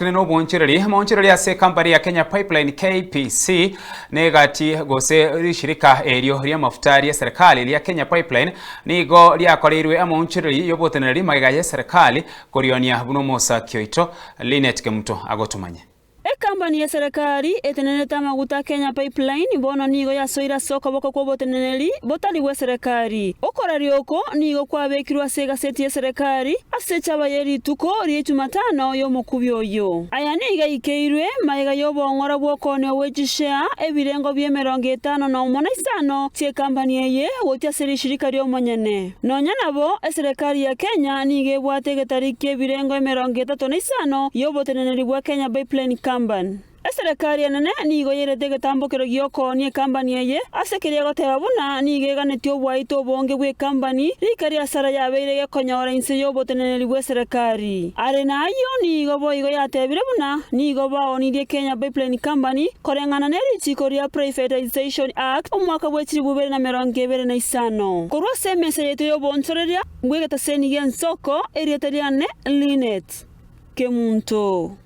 Kobwatikana nobwoonchereri, amaonchereri ase ekampani ya Kenya Pipeline, KPC, negati gose rishirika erio ri'amafuta ri'eserekari ria Kenya Pipeline nigo riakoreirwe amaonchereri y'oboteneneri magega y'eserekari korionia buna omosaki oito Linet Kemuto agotomanya. Ekambani y'eserekari etenenete amaguta Kenya Pipeline bono nigo yasoire ase okoboko kw'oboteneneri botari bw'eserekari. Okoraria oko nigo kwabekirwe ase egaseti y'eserekari ase echaba ye rituko rie Jumatano y'omokubio oyio. Aya nigo aikeirwe magega y'obong'ora bw'okoonigwa gwe chishare ebirengo bi'emerongo etano nomo na isano chi'ekambani eye gochia ase rishirika ri'omonyene. Nonya nabo, eserekari ya Kenya nigo ebwate egetari ki'ebirengo 35 y'oboteneneri bwa Kenya Biplane Company. Eserekari enene nigo yairete egetambokero gi'okoonia ekambani eye ase keria egoteba buna nigo eganetie obwaito obonge bw'ekambani rika ri'asara yabeire gekonyora inse y'oboteneneri bw'eserekari. Are nayio nigo boigo yatebire buna nigo baonirie Kenya Biplane Company Koreng'ana ne richiiko ria Privatisation Act, omwaka bwe chilifu ibere na 25. Korwa ase emesa yaito y'oboonchoreria bw'egetaseni gi'ensoko, erieta riane Linet Kemunto.